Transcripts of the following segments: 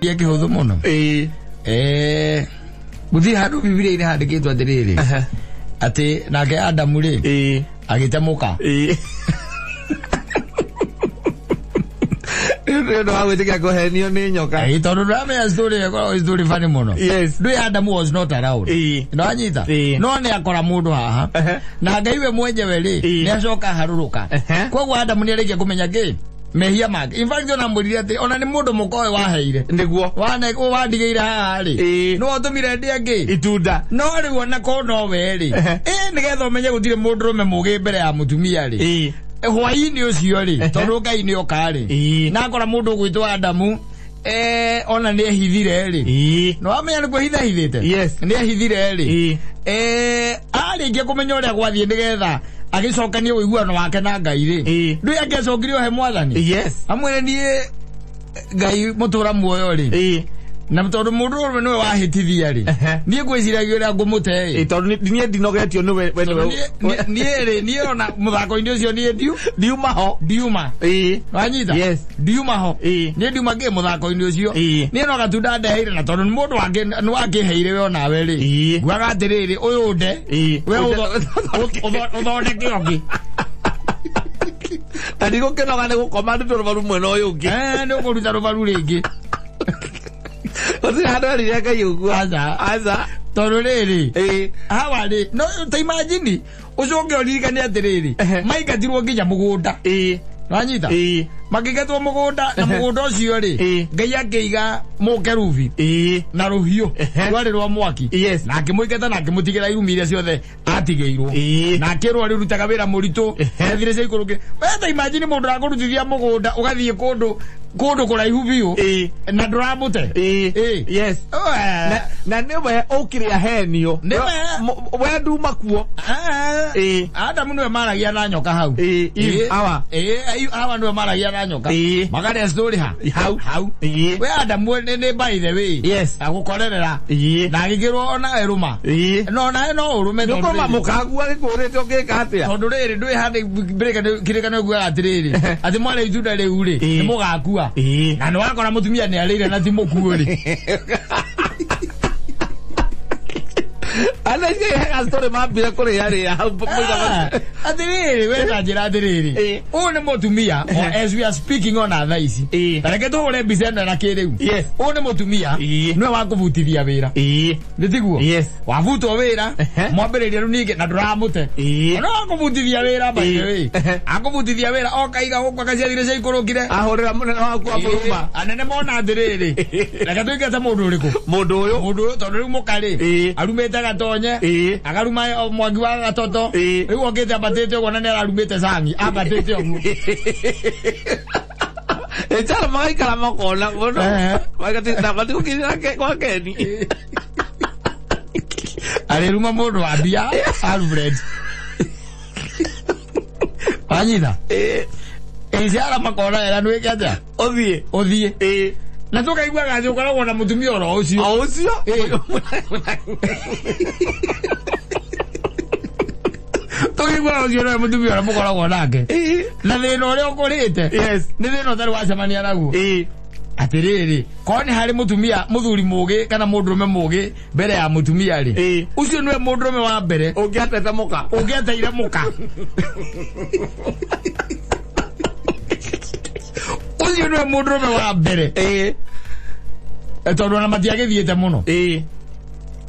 Kĩũria kĩhũthũ mũno. Ĩĩ. Gũtirĩ handũ Bibilia-inĩ handĩkĩtwo atĩrĩrĩ atĩ nake Adamu rĩ agĩte mũka. Ĩĩ. Nĩ ũndũ wa gwĩtĩkĩra kũhenio nĩ nyoka. Ĩĩ, tondũ ndũramenya story ĩyo ĩkoragwo story funny mũno. Yes. Ndũĩ Adamu was not around. Ĩĩ. Nĩwanyita? Ĩĩ. No nĩ akora mũndũ haha. Na Ngai we mwenyewe rĩ nĩ acoka harũrũka. Koguo Adamu nĩ arĩkia kũmenya kĩ? Mehia make. In fact ona mwĩrire atĩ ona nĩ mũndũ mũka ũyũ waheire. Nĩguo. Wane wandigĩire haha rĩ. Ĩĩ. Nĩwe ũtũmire ndĩe kĩ? Itunda. No rĩu ona korwo no we rĩ. Ĩ nĩgetha ũmenye gũtirĩ mũndũrũme mũgĩ mbere ya mũtumia rĩ. Ĩĩ. Hwaĩ-inĩ ũcio rĩ, tondũ Ngai nĩ oka rĩ. Ĩĩ. Na akora mũndũ ũgwĩtwo Adamu ona nĩ ehithire rĩ. Ĩĩ. Nĩ wamenya nĩ kwĩhithahithĩte? Yes. Nĩ ehithire rĩ. Ĩĩ. Arĩkia kũmenya ũrĩa gwathiĩ nĩgetha agĩcokanie ũiguano wake na Ngai rĩ. Ĩĩ. Ndũĩ angĩacokire ohe mwathani? Yes. Amwĩre niĩ Ngai mũtũra muoyo rĩ. Ĩĩ. Na tondũ mũndũ ũrũme nĩwe wahĩtithia rĩ. Niĩ ngwĩciragia ũrĩa ngũmũte Ĩĩ, ĩ. tondũ niĩ ndinogetio nĩwe we Tondũ nĩwe. niĩ rĩ, niĩ ona mũthako-inĩ ũcio niĩ Ndiuma ho. ndiuma. Ĩĩ. Wanyita? Yes. Ndiuma ho. Ĩĩ. Niĩ ndiuma kĩ mũthako-inĩ ũcio. Ĩĩ. Niĩ no gatunda ndeheire na tondũ nĩ mũndũ nĩ wakĩheire we onawe rĩ. Ĩĩ. Nguaga atĩrĩrĩ, ũyũ nde. Ĩĩ. We ũthondeke ũngĩ. Na ndigũkĩnoga nĩ gũkoma ndute rũbaru mwena ũyũ ũngĩ. Nĩ ũkũruta rũbaru rĩngĩ. Gũtirĩ handũ erire Ngai ũguo. Aca. Aca. Tondũ rĩrĩ. Ĩĩ. Hawa rĩ, no ta imagine ũcoke ũririkane atĩrĩrĩ, maingatirwo nginya mũgũnda. Ĩĩ. Wanyita? Ĩĩ. Makĩingatwo mũgũnda na mũgũnda ũcio rĩ, Ĩĩ. Ngai akĩiga mũkerubi Ĩĩ. na rũhiũ rwarĩ rwa mwaki. Yes. Na akĩmũingata na akĩmũtigĩra irumi iria ciothe atigĩirwo. Ĩĩ. Na akĩrwo arĩrutaga wĩra mũritũ, ethire cia ikũrũkĩre. We ta imagine mũndũ arakũrutithia mũgũnda ũgathiĩ kũndũ kũndũ kũraihu biũ Ĩĩ. na ndũramũte. Ĩĩ. Ĩĩ. Yes. Oe. Na nĩwe ũkĩrĩa henio. Nĩwe. We nduma kuo. Ĩĩ. Adamu nĩwe maragia na nyoka hau. Ĩĩ, Eve, Hawa. Ĩĩ, Hawa nĩwe maragia na nyoka. Ĩĩ. Makarĩa story ha? Hau. Hau. Ĩĩ. We Adamu nĩ by the way. Yes. Agũkorerera. Ĩĩ. Na agĩkĩrwo ona erũma. Ĩĩ. No nawe no ũrũme tondũ Nĩũkũrũma rĩrĩ. mũkagua gĩkũrĩte ũngĩka atĩa? Tondũ rĩrĩ ndũĩ handũ kĩrĩkanĩro kiugaga atĩrĩrĩ, atĩ mwarĩa itunda rĩu rĩ, Ĩĩ. nĩ mũgakua. Ĩĩ. Na nĩ wakora mũtumia nĩ arĩire na ti mũkuũ rĩ. Ana icio story mambire kũrĩa rĩa hau mũigana. Atĩrĩrĩ, we ta njĩra atĩrĩrĩ. Ĩĩ. Ũyũ nĩ mũtumia, as we are speaking ona thaa ici. Ĩĩ. Ta reke tũhũre mbica ĩno na kĩrĩu. Yes. Ũyũ nĩ mũtumia, Ĩĩ. nĩwe wa kũbutithia wĩra. Ĩĩ. Nĩ tiguo? Yes. Wabutwo wĩra, mwambĩrĩria rĩu ningĩ na ndũramũte. Ĩĩ. No akũbutithia wĩra by the way. Ĩĩ. Akũbutithia wĩra okaiga gũkũ akaciathire cia ikũrũkire. Ahũrĩra mũnene waku amũruma. Anene mona atĩrĩrĩ, reke tũingate mũndũ ũrĩkũ? Mũndũ ũyũ. Mũndũ ũyũ tondũ rĩu mũka rĩ, Ĩĩ. arumĩte gatonye, Ĩĩ. akaruma o mwangi wa gatoto, Ĩĩ. rĩu okĩte ambatĩte ũguo na nĩ ararumĩte cangi, ambatĩte ũguo. Ĩchara magaikara makona mũno. Ehe. Na matigũkinyĩra kwa Keni. Arĩruma mũndũ wa mbia, Alfred. Wanyita? Ĩĩ. Ĩciara makona wega nĩwĩke atĩa? Ũthiĩ. Ũthiĩ. Ĩĩ. Na tũkaiguaga atĩ ũkoragwo na mũtumia oro ũcio. O ũcio. Ĩĩ. Tũkaiguaga ũcio nĩwe mũtumia ũrĩa mũkoragwo nake. Ĩĩ. Na thĩna ũrĩa ũkũrĩte. Yes. Nĩ thĩna ũtarĩ wacemania naguo. Ĩĩ. Atĩrĩrĩ, korwo nĩ harĩ mũtumia mũthuri mũgĩ kana mũndũrũme mũgĩ mbere ya mũtumia rĩ. Ĩĩ. Ũcio nĩwe mũndũrũme wa mbere Ũngĩatete mũka. ũngĩateire mũka. Ũcio nĩwe mũndũrũme wa mbere. Ĩĩ. Tondũ ona matiagĩthiĩte mũno. Ĩĩ.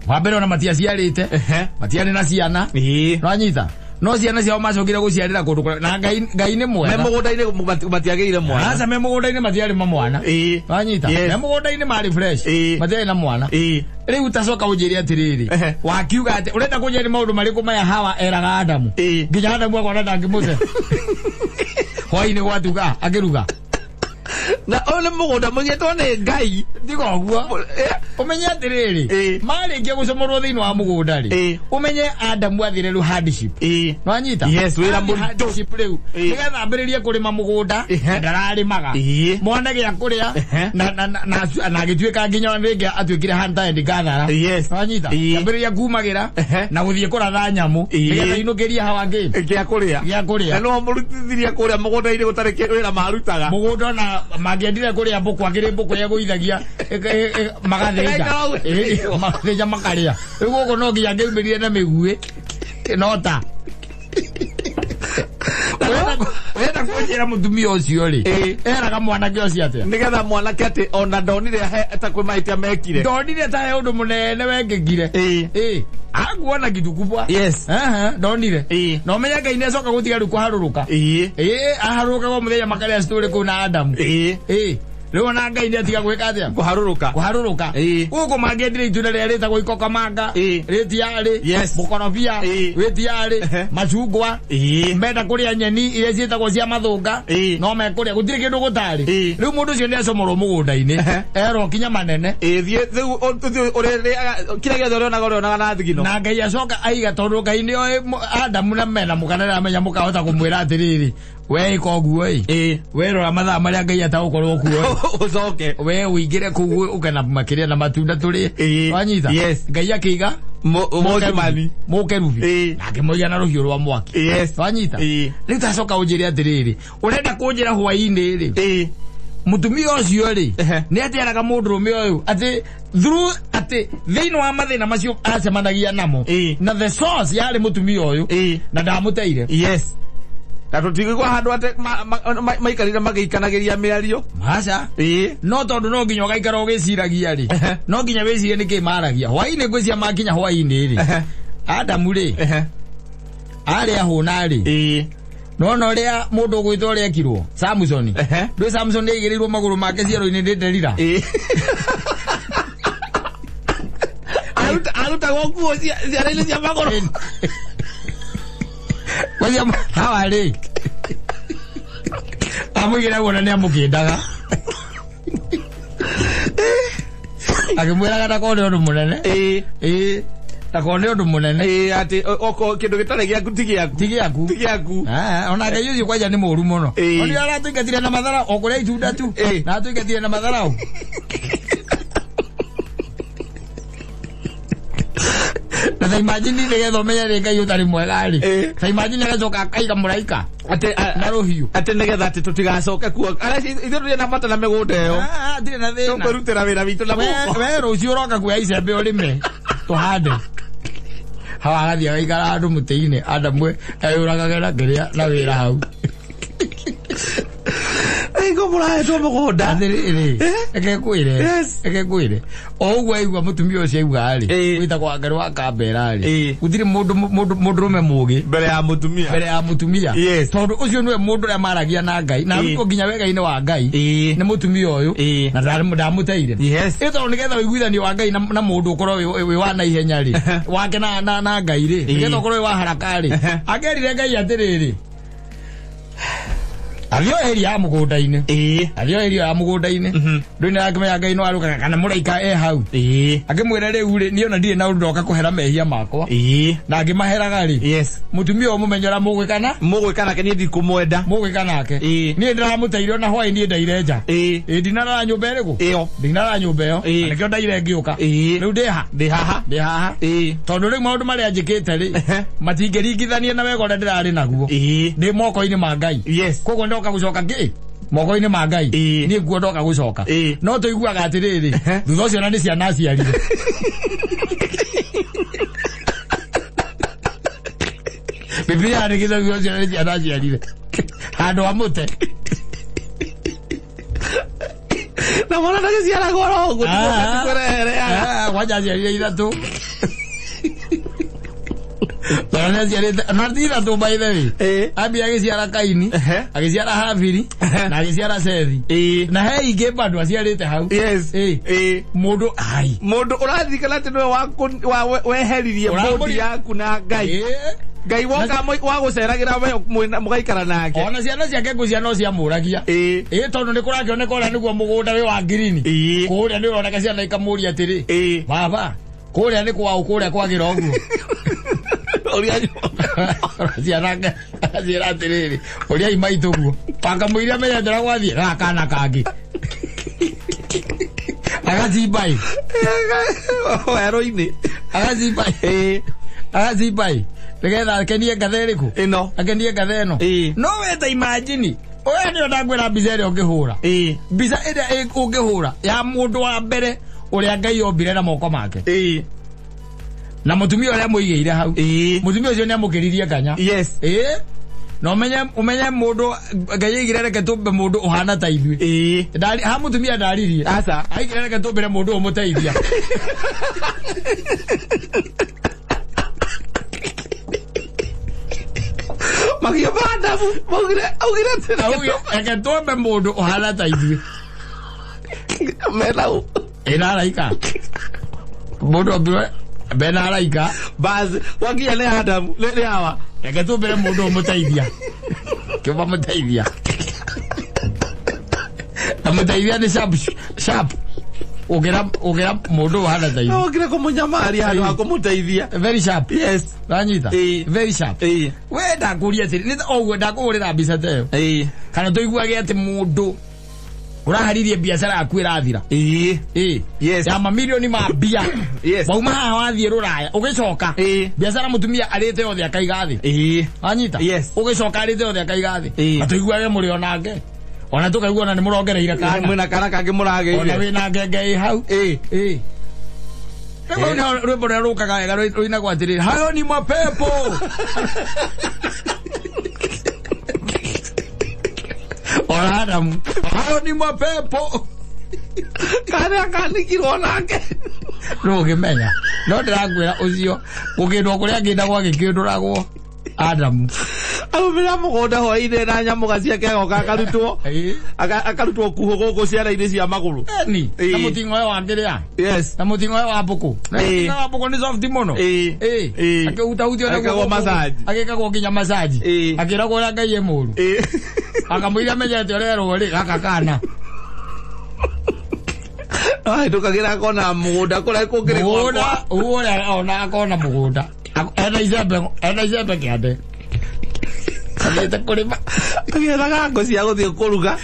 Wa mbere ona matiaciarĩte. Matiarĩ na ciana. Ĩĩ. Nĩwanyita? No ciana ciao macokire gũciarĩra kũndũ kũrĩa na Ngai Ngai nĩ Me mwega. mũgũnda-inĩ matiagĩire mwana. Aca me mũgũnda-inĩ matiarĩ ma mwana. Ĩĩ. Wanyita? Yes. Me mũgũnda-inĩ marĩ fresh. Ĩĩ. Matiarĩ na mwana. Ĩĩ. Rĩu tacoka ũnjĩre atĩrĩrĩ. Wakiuga atĩ ũrenda kũnjĩra nĩ maũndũ marĩkũ maya Hawa eraga Adamu. Ĩĩ. Nginya Adamu akona ndangĩmũte. Hwaĩ-inĩ gwatuka akĩruga. Na ũyũ nĩ mũgũnda mũigĩtwo nĩ Ngai. Tiga ũguo. Ũmenye atĩrĩrĩ. Ĩĩ. Marĩkia gũcomorwo thĩinĩ wa mũgũnda rĩ. Ĩĩ. Ũmenye Adamu athire rĩu hardship. Ĩĩ. Nwanyita? Yes, wĩra Athiĩ mũritũ. hardship rĩu. Ĩĩ. Nĩgetha ambĩrĩrie kũrĩma mũgũnda, Ehe. ndararĩmaga. Ĩĩ. Mone gĩa kũrĩa, Ehe. na agĩtuĩka nginya rĩngĩ atuĩkire hunter and gatherer. Yes. Nwanyita? Ĩĩ. Ambĩrĩria kumagĩra Ehe. na gũthiĩ kũratha nyamũ Ĩĩ. nĩgetha inũkĩrie hawa ngĩ Gĩa kũrĩa. gĩa kũrĩa. Na nĩwe mũrutithirie kũrĩa mũgũnda-inĩ gũtarĩ wĩra marutaga. Mũgũnda ona ona mangĩendire kũrĩa mbũkũ akĩrĩ mbũkũ yegũithagia magathĩnja. Magathĩnja makarĩa. Rĩu gũkũ no nginya angĩaumĩrire na mĩguĩ no ta wenda kũnjĩra mũtumia ũcio rĩ eraga mwanake ũcio atĩa nĩgetha mwanake atĩ ona ndonire ta kwĩ mahĩtia mekire ndonire ta he ũndũ mũnene wekĩkire akuona kitu kubwa. Yes. Ndonire na ũmenye Ngai nĩacoka gũtiga rĩu kũharũrũka. Aharũrũkaga o mũthenya makarĩa story kũu na Adamu. Rĩu ona Ngai nĩatiga gwĩka atĩa kũharũrũka kũharũrũka gũkũ mangĩendire itunda rĩrĩa rĩtagwo ikokomanga rĩtiarĩ mũkorobia rĩtiarĩ macungwa menda kũrĩa nyeni iria ciĩtagwo cia mathũnga no mekũrĩa gũtirĩ kĩndũ gũtarĩ. Rĩu mũndũ ũcio nĩacomorwo mũgũnda-inĩ erwo kinya manene thiĩ rĩu ũthiĩ ũrĩrĩaga kĩrĩa gĩothe ũrĩonaga ũrĩonaga na thigino na Ngai acoka aiga tondũ Ngai nĩoĩ Adamu na mena mũka na aramenya mũkahota kũmwĩra atĩrĩrĩ we ĩka ũguo ĩ we rora mathaa marĩa Ngai atagũkorwo kuo ucoke we ũingĩre kũu ũke na makĩria na matunda tũrĩe wanyita. Ngai akĩiga mũkimani mũkerubi na akĩmũiga na rũhiũ rwa mwaki wanyita. Rĩu tacoka ũnjĩre atĩrĩrĩ ũrenda kũnjĩra hwaĩ-inĩ rĩ mũtumia ũcio rĩ nĩ atĩaraga mũndũrũme ũyũ atĩ through atĩ thĩinĩ wa mathĩna macio acemanagia namo na the source yarĩ mũtumia ũyũ na ndamũteire. Yes. Na tũtigĩgwa handũ atĩ maikarire magĩikanagĩria mĩario maca no tondũ no nginya ũgaikara ũgĩciragia rĩ no nginya wĩcirie nĩkĩ maragia hwaĩ-inĩ ngwĩcia makinya hwaĩ-inĩ rĩ Adamu rĩ arĩ ahũna rĩ nona ũrĩa mũndũ ũgwĩtwo ũrĩa ekirwo Samson ndũĩ Samson nĩaigĩrĩirwo magũrũ make ciero-inĩ nĩ Delila arutagwo nguo ciara-inĩ cia magũrũ Kwacia hawa rĩ amũigĩra guona nĩamũkĩndaga akĩmwĩraga ndakone ũndũ mũnene ndakone ũndũ mũnene atĩ oko kĩndũ gĩtarĩ gĩaku ti gĩaku ti gĩaku ti gĩaku ona Ngai ũcio kwanja nĩ mũũru mũno ona aratũingatire na mathara o kũrĩa itunda tu na atũingatire na matharaũ na ta imagine nĩgetha ũmenye rĩ Ngai ũtarĩ mwega rĩ ta imagine agacoka akaiga mũraika atĩ na rũhiũ atĩ nĩgetha atĩ tũtigacoke kuo ithuĩ tũtirĩ na bata na mĩgũnda ĩyo ndirĩ na thĩna tũkwĩrutĩra wĩra witũ na moko we rũciũ ũroka kuoya icembe ũrĩme tũhande hawa agathiĩ agaikara handũ mũtĩ-inĩ Adamu eyũragage na kĩrĩa na wĩra hau Ngo mũrahetwo mũgũnda atĩrĩrĩ reke ngwĩre o ũguo aigua mũtumia ũcio auga rĩ wĩtagwo Wangarĩ wa Kambera rĩ gũtirĩ mũndũrũme mũgĩ mbere ya mũtumia mbere ya mũtumia tondũ ũcio nĩwe mũndũ ũrĩa maragia na Ngai na arutwo nginya wega-inĩ wa Ngai nĩ mũtumia ũyũ na ndamũteire ĩ tondũ nĩgetha ũiguithanio wa Ngai na mũndũ ũkorwo wĩ wa naihenya rĩ wake na Ngai rĩ nĩgetha ũkorwo wĩ wa haraka rĩ akerire Ngai atĩrĩrĩ athio area ya mũgũnda-inĩ athio area ya mũgũnda-inĩ ndũĩ nĩarakĩmenya Ngai no arũkaga kana mũraika e hau akĩmwĩra rĩu rĩ niĩ ona ndirĩ na ũndũ ndoka kũhera mehia makwa na ngĩmaheraga rĩ mũtumia ũyũ mũmenye ũrĩa mũgwĩkana mũgwĩka nake niĩ ndikũmwenda mũgwĩka nake niĩ ndĩramũteire ona hwaĩ niĩ ndaire nja ndinarara nyũmba ĩrĩkũ ndinarara nyũmba ĩyo nĩkĩo ndaire ngĩũka rĩu ndĩ ha ndĩ haha ndĩ haha tondũ rĩu maũndũ marĩa njĩkĩte rĩ matingĩringithania na wega ũrĩa ndĩrarĩ naguo ndĩ moko-inĩ ma Ngai koguo ndoka gũcoka kĩ moko-inĩ ma Ngai niĩ nguo ndoka gũcoka no tũiguaga atĩrĩrĩ thutha ũcio na nĩ ciana aciarire Biblia yandĩkĩte thutha ũcio na nĩ ciana aciarire handũ ha mũte na mwana ndagĩciaragwo oro ũguo tikũrehereaga kwanja aciarire ithatũ na ti ithatũ by the way ambia agĩciara Kaini agĩciara Habili na agĩciara Sethi na he ingĩ bado aciarĩte hau mũndũ ai mũndũ ũraririkana atĩ nĩwe weheririe bũndi yaku na Ngai Ngai woka wa gũceragĩra we mũgaikara nake ona ciana ciake ngũcia no ciamũragia tondũ nĩ kũrakĩoneka ũrĩa nĩguo mũgũnda wĩ wa ngirini kũrĩa nĩ ũroneka ciana ikamũria atĩrĩ baba kũrĩa nĩ kwaũ kũrĩa kwagĩra ũguo ũrĩa ciana agaciĩra atĩrĩrĩ ũrĩa imaitũ guo wakamũiria amenyete ũrĩa gwathiĩ gaka kana kangĩ agacimbai werũ-inĩ agacimbai agacimbai nĩgetha akenie ngatha ĩrĩkũ ĩno akenie ngatha ĩno no we ta imagine Oya nĩyo ndakwĩra mbica ĩrĩa ũngĩhũra. Mbica ĩrĩa ũngĩhũra ya mũndũ wa mbere ũrĩa Ngai ombire na moko make. Na mũtumia ũrĩa mũigĩire hau. Mũtumia ũcio nĩamũkĩririe kanya. Yes. Na umenye mũndũ Ngai aigire reke tũmbe mũndũ ũhana ta ithuĩ. Ha mũtumia ndaririe. Aca. Aigire reke tũmbĩre mũndũ ũmũteithia. Makiobanda maugire augire reke tũmbe mũndũ ũhana ta ithuĩ. Mena u. Ĩna araika. Mũndũ ombirwe bena araika. Bas wakia nĩ Adamu nĩ hawa. Reke tũmbĩre mũndũ ũmũteithia. Kĩũmba mũteithia. Na mũteithia nĩ sharp sharp. Ũngĩra mũndũ ũhana ta ithuĩ. Ũngĩra kũmũnyamaria handũ ha kũmũteithia. Very sharp. Yes. Wanyita? Very sharp. We ndakũria atĩrĩ, nĩ ũguo ndakũhũrĩra mbica ta ĩyo. Kana tũiguage atĩ mũndũ ũraharirie biacara yaku ĩrathira. Yes. Ya mamilioni ma mbia. Yes. Wauma haha wathiĩ rũraya ũgĩcoka. Biacara mũtumia arĩte yothe akaiga thĩ. Wanyita? Yes. Ũgĩcoka arĩte yothe akaiga thĩ. Na tũiguage mũrĩ onake. Ona tũkaigua ona nĩ mũrongereire kana. Mwĩna kana kangĩ mũragĩire. Ona wĩna ngenge ĩ hau. Rĩu rwĩmbo rũrĩa rũkaga wega rũinagwo atĩrĩrĩ, hayo ni mapepo. Ora Adamu, hayo ni mapepo. Karĩa kanikirwo nake. Rĩu ũngĩmenya. No ndĩrakwĩra ũcio gũkĩndwo kũrĩa kĩndagwo agĩkĩndũragwo Adamu. Aumĩra mũgũnda hwaĩ-inĩ na nyamũga ciake agoka akarutwo. Akarutwo kuhũ gũkũ ciara-inĩ cia magũrũ. Eni. Na mũting'oe wa kĩrĩa. Yes. Na mũting'oe wa mbũkũ. Na mũting'oe wa mbũkũ nĩ soft mũno. Akĩhutahutio naguo. Massage. Agĩkagwo nginya massage. Akĩragwo ũrĩa Ngai e mũũru. Akamũira amenyete ũrerwo rĩ gaka kana. Ahĩtũkagĩra akona mũgũnda kũrĩa kũngĩrĩ gwakwa. Mũgũnda ona akona mũgũnda. Ena icembe kĩande. Athiĩte kũrĩma. Agĩethaga ngũ cia gũthiĩ kũruga.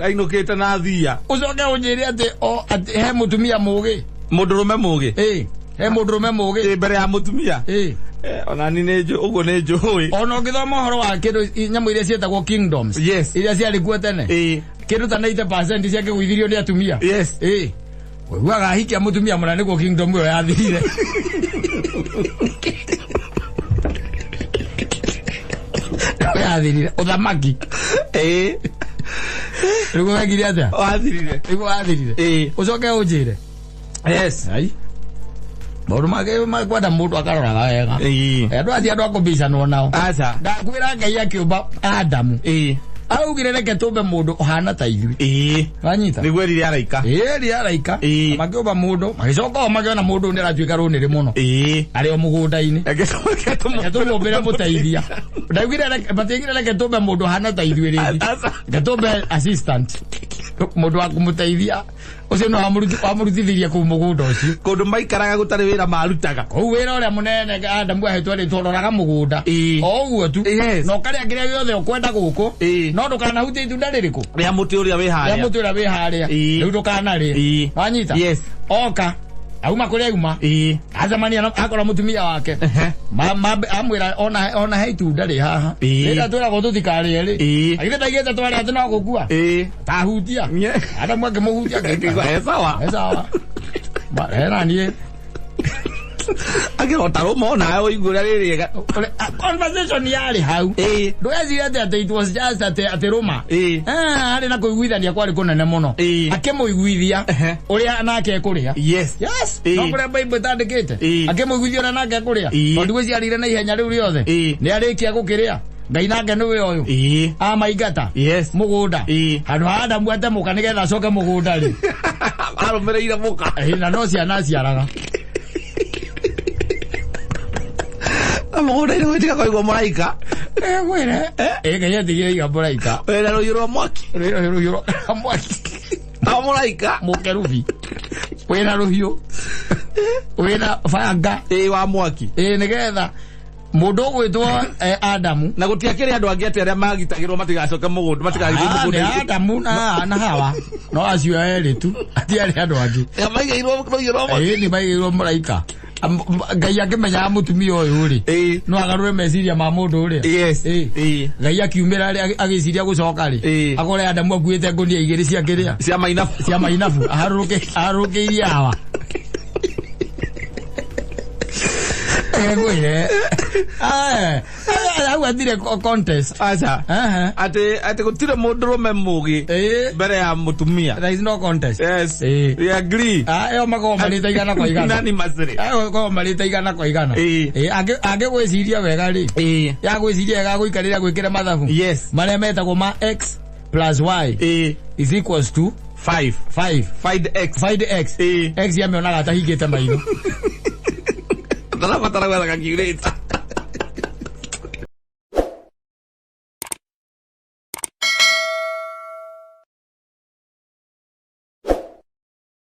Ainũkĩte na thia. Ũcoke ũnjĩre atĩ he mũtumia mũgĩ. Mũndũrũme mũgĩ. He mũndũrũme mũgĩ. Mbere ya mũtumia. Ona ni nĩ ũguo nĩ njũĩ. Ona ũngĩthoma ũhoro wa kĩndũ nyamũ iria ciĩtagwo kingdoms. Yes. Iria ciarĩ kuo tene. Kĩndũ ta 90% ciakĩgũithirio nĩ atumia. Yes. Ũiguaga ahikia mũtumia mũna nĩguo kingdom ĩyo yathirire. Yathirire ũthamaki. Rĩu wekire atĩa? Wathirire. Rĩu wathirire. Ũcoke ũnjĩre. Yes. Ai. Maũndũ make makwenda mũndũ akaroraga wega. Andũ acio andũ akũmbicanwo nao. Aca. Ndakwĩra Ngai akĩũmba Adamu. Augire reke tũmbe mũndũ ũhana ta ithuĩ. Wanyita? Nĩguo erire araika. Erire araika. Makĩũmba mũndũ, magĩcoka o makĩona mũndũ nĩ aratuĩka rũnĩrĩ mũno. Arĩ o mũgũnda-inĩ. Reke tũmũmbĩre mũteithia. Ndaugire matiaugire reke tũmbe mũndũ ũhana ta ithuĩ rĩngĩ. Reke tũmbe assistant. Mũndũ wa kũmũteithia. Ũcio no wamũrutithirie kũu mũgũnda ũcio. Kũndũ maikaraga gũtarĩ wĩra marutaga. Kũu wĩra ũrĩa mũnene Adamu ahetwo rĩ tũroraga mũgũnda. O ũguo tu. Na ũkarĩa kĩrĩa gĩothe ũkwenda gũkũ. No ndũkanahutie itunda rĩrĩkũ? Rĩa mũtĩ ũrĩa wĩ harĩa. Rĩa mũtĩ ũrĩa wĩ harĩa. Rĩu ndũkanarĩe. Wanyita? Yes. Oka. Auma kũrĩa auma. Acemania akora mũtumia wake. Amwĩra ona he itunda rĩ haha. Rĩrĩa twĩragwo tũtikarĩe rĩ. Agithĩ ndaigĩte twarĩa atĩ no gũkua. Tahutia. Adamu akĩmũhutia akĩigua. He sawa. He sawa. Hena niĩ. Akĩrota rũma onawe ũigue ũrĩa rĩ rĩega. Conversation yarĩ hau. Ndũgecirie atĩ it was just atĩ rũma. Harĩ na kũiguithania kwarĩ kũnene mũno. Akĩmũiguithia ũrĩa nake ekũrĩa. Yes. Yes. No kũrĩa Bible ĩtandĩkĩte. Akĩmũiguithia ũrĩa nake ekũrĩa. Tondũ gwĩciarire na ihenya rĩu rĩothe. Nĩ arĩkia gũkĩrĩa. Ngai nake nĩwe ũyũ. Amaingata. Yes. Mũgũnda. Handũ ha Adamu atemũka nĩgetha acoke mũgũnda rĩ. Arũmĩrĩire mũka. Na no ciana aciaraga. Mũgũnda-inĩ gwĩtiga kũigua mũraika. Ngwĩre. Ngai atigire iga mũraika. Wĩna rũhiũ rwa mwaki. Wĩna rũhiũ rwa mwaki. Na mũraika. Mũkerubi. Wĩna rũhiũ. Wĩna banga. Wa mwaki. Nĩgetha mũndũ ũgwĩtwo Adamu. Na gũtiakĩrĩ andũ angĩ atĩ arĩa magitagĩrwo matigacoke mũgũnda, matigathiĩ mũgũnda. Nĩ Adamu na Hawa. No acio erĩ tu. Hatiarĩ andũ angĩ. Maigĩirwo rũhiũ rwa mwaki. Nĩ maigĩirwo mũraika. Ngai akĩmenyaga mũtumia ũyũ rĩ, no agarũre meciria ma mũndũ ũrĩa. Ngai akiumĩra rĩ, agĩciria gũcoka rĩ, akore Adamu akuĩte ngũnia igĩrĩ cia kĩrĩa, cia mainabu, cia mainabu, aharũrũkĩirie hawa. Ngwĩre hau athire contest. Aca. Aha. Atĩ gũtirĩ mũndũrũme mũgĩ mbere ya mũtumia. There is no contest. Yes. We agree. Ah, ĩyo makoragwo marĩte 100%. Unanimously. Ĩyo makoragwo marĩte 100%. Angĩgwĩciria wega rĩ, yagwĩciria wega gũikarĩra gwĩkĩra mathabu marĩa metagwo ma x plus y is equals to 5. 5. Find x. Find x. X yamĩonaga atahingĩte maitho. Ndarabatara gwetha calculator.